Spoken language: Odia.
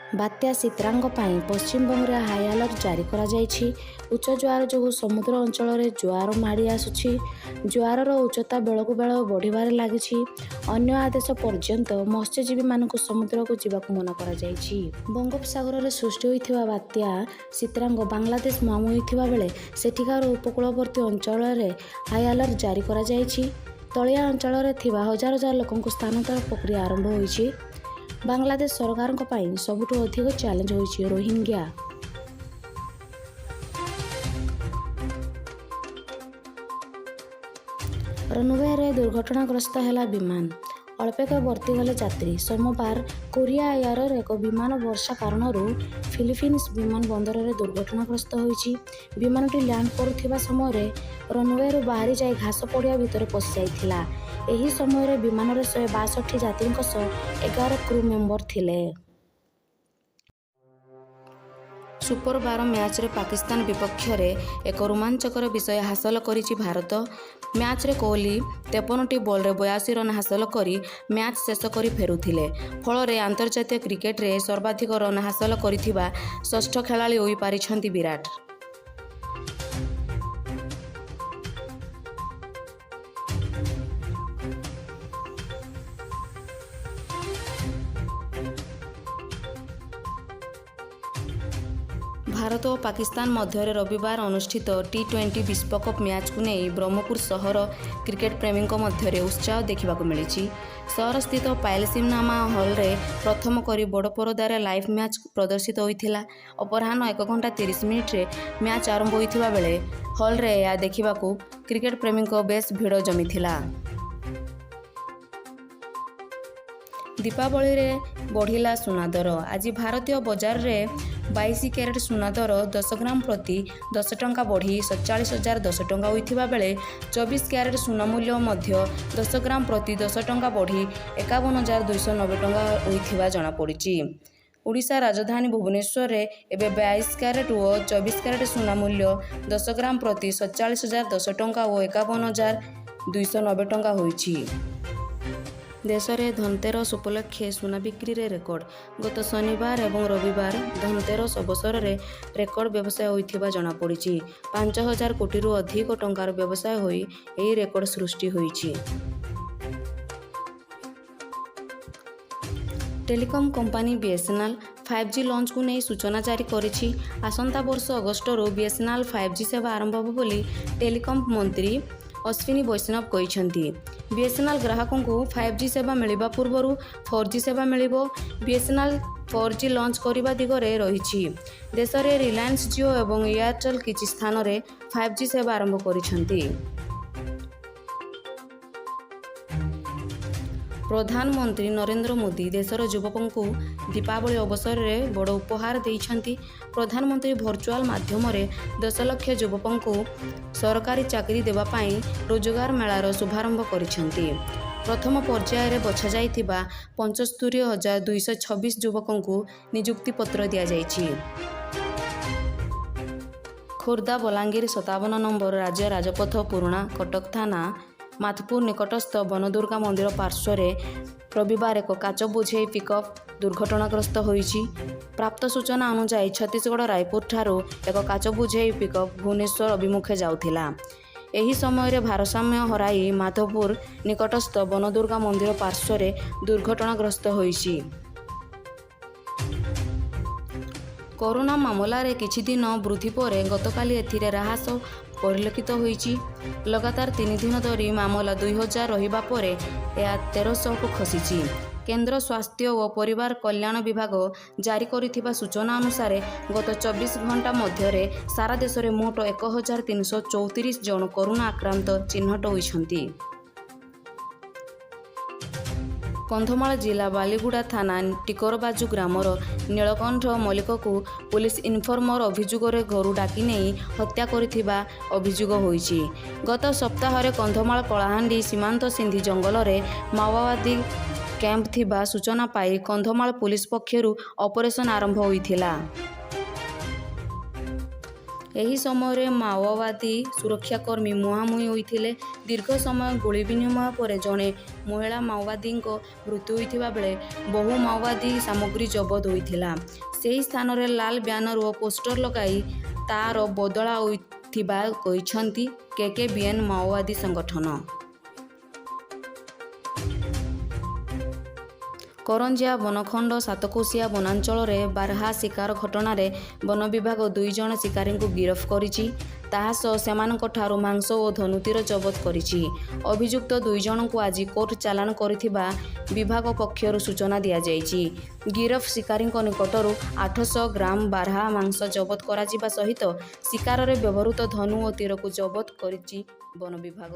ବାତ୍ୟା ସିତ୍ରାଙ୍ଗ ପାଇଁ ପଶ୍ଚିମବଙ୍ଗରେ ହାଇଆଲର୍ଟ ଜାରି କରାଯାଇଛି। ଉଚ୍ଚ ଜୁଆର ଯୋଗୁଁ ସମୁଦ୍ର ଅଞ୍ଚଳରେ ଜୁଆର ମାଡ଼ି ଆସୁଛି। ଜୁଆରର ଉଚ୍ଚତା ବେଳକୁ ବେଳ ବଢ଼ିବାରେ ଲାଗିଛି। ଅନ୍ୟ ଆଦେଶ ପର୍ଯ୍ୟନ୍ତ ମତ୍ସ୍ୟଜୀବୀମାନଙ୍କୁ ସମୁଦ୍ରକୁ ଯିବାକୁ ମନା କରାଯାଇଛି। ବଙ୍ଗୋପସାଗରରେ ସୃଷ୍ଟି ହୋଇଥିବା ବାତ୍ୟା ସିତ୍ରାଙ୍ଗ ବାଂଲାଦେଶ ମୁହାଁମୁହିଁ ହୋଇଥିବା ବେଳେ ସେଠିକାର ଉପକୂଳବର୍ତ୍ତୀ ଅଞ୍ଚଳରେ ହାଇଆଲର୍ଟ ଜାରି କରାଯାଇଛି। ତଳିଆ ଅଞ୍ଚଳରେ ଥିବା ହଜାର ହଜାର ଲୋକଙ୍କୁ ସ୍ଥାନାନ୍ତର ପ୍ରକ୍ରିୟା ଆରମ୍ଭ ହୋଇଛି। ବାଂଲାଦେଶ ସରକାରଙ୍କ ପାଇଁ ସବୁଠୁ ଅଧିକ ଚ୍ୟାଲେଞ୍ଜ ହୋଇଛି ରୋହିଙ୍ଗ୍ୟା। ରନୱେରେ ଦୁର୍ଘଟଣାଗ୍ରସ୍ତ ହେଲା ବିମାନ। ଅଳ୍ପକେ ବର୍ତ୍ତିଗଲେ ଯାତ୍ରୀ। ସୋମବାର କୋରିଆ ଏୟାରର ଏକ ବିମାନ ବର୍ଷା କାରଣରୁ ଫିଲିପିନ୍ସ ବିମାନ ବନ୍ଦରରେ ଦୁର୍ଘଟଣାଗ୍ରସ୍ତ ହୋଇଛି। ବିମାନଟି ଲ୍ୟାଣ୍ଡ କରୁଥିବା ସମୟରେ ରନୱେରୁ ବାହାରି ଯାଇ ଘାସ ପଡ଼ିଆ ଭିତରେ ପଶିଯାଇଥିଲା। ଏହି ସମୟରେ ବିମାନରେ 162 ଯାତ୍ରୀଙ୍କ ସହ 11 କ୍ରୁ ମେମ୍ବର ଥିଲେ। ସୁପର 12 ମ୍ୟାଚ୍ରେ ପାକିସ୍ତାନ ବିପକ୍ଷରେ ଏକ ରୋମାଞ୍ଚକର ବିଜୟ ହାସଲ କରିଛି ଭାରତ। ମ୍ୟାଚ୍ରେ କୋହଲି 53ଟି ବଲ୍‌ରେ 82 ରନ୍ ହାସଲ କରି ମ୍ୟାଚ୍ ଶେଷ କରି ଫେରୁଥିଲେ। ଫଳରେ ଅନ୍ତର୍ଜାତୀୟ କ୍ରିକେଟରେ ସର୍ବାଧିକ ରନ୍ ହାସଲ କରିଥିବା ଷଷ୍ଠ ଖେଳାଳି ହୋଇପାରିଛନ୍ତି ବିରାଟ। ଭାରତ ଓ ପାକିସ୍ତାନ ମଧ୍ୟରେ ରବିବାର ଅନୁଷ୍ଠିତ ଟି-ଟ୍ୱେଣ୍ଟି ବିଶ୍ୱକପ୍ ମ୍ୟାଚ୍କୁ ନେଇ ବ୍ରହ୍ମପୁର ସହର କ୍ରିକେଟ ପ୍ରେମୀଙ୍କ ମଧ୍ୟରେ ଉତ୍ସାହ ଦେଖିବାକୁ ମିଳିଛି। ସହରସ୍ଥିତ ପାୟଲ ସିନେମା ହଲ୍‌ରେ ପ୍ରଥମ କରି ବଡ଼ ପରଦାରେ ଲାଇଭ୍ ମ୍ୟାଚ୍ ପ୍ରଦର୍ଶିତ ହୋଇଥିଲା। ଅପରାହ୍ନ 1 ଘଣ୍ଟା 30 ମିନିଟ୍‌ରେ ମ୍ୟାଚ୍ ଆରମ୍ଭ ହୋଇଥିବା ବେଳେ ହଲ୍‌ରେ ଏହା ଦେଖିବାକୁ କ୍ରିକେଟ ପ୍ରେମୀଙ୍କ ବେଶ୍ ଭିଡ଼ ଜମିଥିଲା। ଦୀପାବଳିରେ ବଢ଼ିଲା ସୁନା ଦର। ଆଜି ଭାରତୀୟ ବଜାରରେ 22 କ୍ୟାରେଟ ସୁନା ଦର 10 ଗ୍ରାମ ପ୍ରତି 10 ଟଙ୍କା ବଢ଼ି 47,010 ଟଙ୍କା ହୋଇଥିବା ବେଳେ 24 କ୍ୟାରେଟ ସୁନା ମୂଲ୍ୟ ମଧ୍ୟ 10 ଗ୍ରାମ ପ୍ରତି 10 ଟଙ୍କା ବଢ଼ି 51,290 ଟଙ୍କା ହୋଇଥିବା ଜଣାପଡ଼ିଛି। ଓଡ଼ିଶା ରାଜଧାନୀ ଭୁବନେଶ୍ୱରରେ ଏବେ 22 କ୍ୟାରେଟ ଓ 24 କ୍ୟାରେଟ ସୁନା ମୂଲ୍ୟ 10 ଗ୍ରାମ ପ୍ରତି 47,010 ଟଙ୍କା ଓ 51,290 ଟଙ୍କା ହୋଇଛି। ଦେଶରେ ଧନତେରସ ଉପଲକ୍ଷେ ସୁନା ବିକ୍ରିରେ ରେକର୍ଡ। ଗତ ଶନିବାର ଏବଂ ରବିବାର ଧନତେରସ ଅବସରରେ ରେକର୍ଡ ବ୍ୟବସାୟ ହୋଇଥିବା ଜଣାପଡ଼ିଛି। 5,000 କୋଟିରୁ ଅଧିକ ଟଙ୍କାର ବ୍ୟବସାୟ ହୋଇ ଏହି ରେକର୍ଡ ସୃଷ୍ଟି ହୋଇଛି। ଟେଲିକମ୍ କମ୍ପାନୀ ବିଏସ୍ଏନ୍ଏଲ୍ 5G ଲଞ୍ଚକୁ ନେଇ ସୂଚନା ଜାରି କରିଛି। ଆସନ୍ତା ବର୍ଷ ଅଗଷ୍ଟରୁ ବିଏସ୍ଏନ୍ଏଲ୍ 5G ସେବା ଆରମ୍ଭ ହେବ ବୋଲି ଟେଲିକମ୍ ମନ୍ତ୍ରୀ ଅଶ୍ୱିନୀ ବୈଷ୍ଣବ କହିଛନ୍ତି। ବିଏସ୍ଏନ୍ଏଲ୍ ଗ୍ରାହକଙ୍କୁ 5G ସେବା ମିଳିବା ପୂର୍ବରୁ 4G ସେବା ମିଳିବ। ବିଏସ୍ଏନ୍ଏଲ୍ 4G launch କରିବା ଦିଗରେ ରହିଛି। ଦେଶରେ ରିଲାଏନ୍ସ ଜିଓ ଏବଂ ଏୟାରଟେଲ୍ କିଛି ସ୍ଥାନରେ 5G ସେବା ଆରମ୍ଭ କରିଛନ୍ତି। ପ୍ରଧାନମନ୍ତ୍ରୀ ନରେନ୍ଦ୍ର ମୋଦି ଦେଶର ଯୁବକଙ୍କୁ ଦୀପାବଳି ଅବସରରେ ବଡ଼ ଉପହାର ଦେଇଛନ୍ତି। ପ୍ରଧାନମନ୍ତ୍ରୀ ଭର୍ଚୁଆଲ ମାଧ୍ୟମରେ 10 ଲକ୍ଷ ଯୁବକଙ୍କୁ ସରକାରୀ ଚାକିରି ଦେବା ପାଇଁ ରୋଜଗାର ମେଳାର ଶୁଭାରମ୍ଭ କରିଛନ୍ତି। ପ୍ରଥମ ପର୍ଯ୍ୟାୟରେ ବଛାଯାଇଥିବା 75,226 ଯୁବକଙ୍କୁ ନିଯୁକ୍ତି ପତ୍ର ଦିଆଯାଇଛି। ଖୋର୍ଦ୍ଧା ବଲାଙ୍ଗୀର 57 ନମ୍ବର ରାଜ୍ୟ ରାଜପଥ ପୁରୁଣା କଟକ ଥାନା ମାଧପୁର ନିକଟସ୍ଥ ବନଦୁର୍ଗା ମନ୍ଦିର ପାର୍ଶ୍ୱରେ ରବିବାର ଏକ କାଚ ବୋଝେଇ ପିକଅପ୍ ଦୁର୍ଘଟଣାଗ୍ରସ୍ତ ହୋଇଛି। ପ୍ରାପ୍ତ ସୂଚନା ଅନୁଯାୟୀ, ଛତିଶଗଡ଼ ରାୟପୁରଠାରୁ ଏକ କାଚ ବୋଝେଇ ପିକଅପ୍ ଭୁବନେଶ୍ୱର ଅଭିମୁଖେ ଯାଉଥିଲା। ଏହି ସମୟରେ ଭାରସାମ୍ୟ ହରାଇ ମାଧପୁର ନିକଟସ୍ଥ ବନଦୁର୍ଗା ମନ୍ଦିର ପାର୍ଶ୍ୱରେ ଦୁର୍ଘଟଣାଗ୍ରସ୍ତ ହୋଇଛି। କରୋନା ମାମଲାରେ କିଛି ଦିନ ବୃଦ୍ଧି ପରେ ଗତକାଲି ଏଥିରେ ହ୍ରାସ ପରିଲକ୍ଷିତ ହୋଇଛି। ଲଗାତାର ତିନି ଦିନ ଧରି ମାମଲା 2,000 ରହିବା ପରେ ଏହା 1,300କୁ ଖସିଛି। କେନ୍ଦ୍ର ସ୍ୱାସ୍ଥ୍ୟ ଓ ପରିବାର କଲ୍ୟାଣ ବିଭାଗ ଜାରି କରିଥିବା ସୂଚନା ଅନୁସାରେ ଗତ 24 ଘଣ୍ଟା ମଧ୍ୟରେ ସାରା ଦେଶରେ ମୋଟ 1,334 ଜଣ କରୋନା ଆକ୍ରାନ୍ତ ଚିହ୍ନଟ ହୋଇଛନ୍ତି। କନ୍ଧମାଳ ଜିଲ୍ଲା ବାଲିଗୁଡ଼ା ଥାନା ଟିକରବାଜୁ ଗ୍ରାମର ନୀଳକଣ୍ଠ ମଲ୍ଲିକକୁ ପୁଲିସ ଇନଫର୍ମର ଅଭିଯୋଗରେ ଘରୁ ଡାକି ନେଇ ହତ୍ୟା କରିଥିବା ଅଭିଯୋଗ ହୋଇଛି। ଗତ ସପ୍ତାହରେ କନ୍ଧମାଳ କଳାହାଣ୍ଡି ସୀମାନ୍ତ ସିନ୍ଧି ଜଙ୍ଗଲରେ ମାଓବାଦୀ କ୍ୟାମ୍ପ ଥିବା ସୂଚନା ପାଇ କନ୍ଧମାଳ ପୁଲିସ ପକ୍ଷରୁ ଅପରେସନ ଆରମ୍ଭ ହୋଇଥିଲା। ଏହି ସମୟରେ ମାଓବାଦୀ ସୁରକ୍ଷାକର୍ମୀ ମୁହାଁମୁହିଁ ହୋଇଥିଲେ। ଦୀର୍ଘ ସମୟ ଗୁଳି ବିନିମୟ ପରେ ଜଣେ ମହିଳା ମାଓବାଦୀଙ୍କ ମୃତ୍ୟୁ ହୋଇଥିବା ବେଳେ ବହୁ ମାଓବାଦୀ ସାମଗ୍ରୀ ଜବତ ହୋଇଥିଲା। ସେହି ସ୍ଥାନରେ ଲାଲ ବ୍ୟାନର ଓ ପୋଷ୍ଟର ଲଗାଇ ତା'ର ବଦଳା ହୋଇଥିବା କହିଛନ୍ତି କେକେବିଏନ୍ ମାଓବାଦୀ ସଂଗଠନ। କରଞ୍ଜିଆ ବନଖଣ୍ଡ ସାତକୋଶିଆ ବନାଞ୍ଚଳରେ ବାରହା ଶିକାର ଘଟଣାରେ ବନ ବିଭାଗ 2 ଜଣ ଶିକାରୀଙ୍କୁ ଗିରଫ କରିଛି। ତାହାସହ ସେମାନଙ୍କଠାରୁ ମାଂସ ଓ ଧନୁତୀର ଜବତ କରିଛି। ଅଭିଯୁକ୍ତ 2 ଜଣଙ୍କୁ ଆଜି କୋର୍ଟ ଚାଲାଣ କରିଥିବା ବିଭାଗ ପକ୍ଷରୁ ସୂଚନା ଦିଆଯାଇଛି। ଗିରଫ ଶିକାରୀଙ୍କ ନିକଟରୁ 800 ଗ୍ରାମ ବାରହା ମାଂସ ଜବତ କରାଯିବା ସହିତ ଶିକାରରେ ବ୍ୟବହୃତ ଧନୁ ଓ ତୀରକୁ ଜବତ କରିଛି ବନ ବିଭାଗ।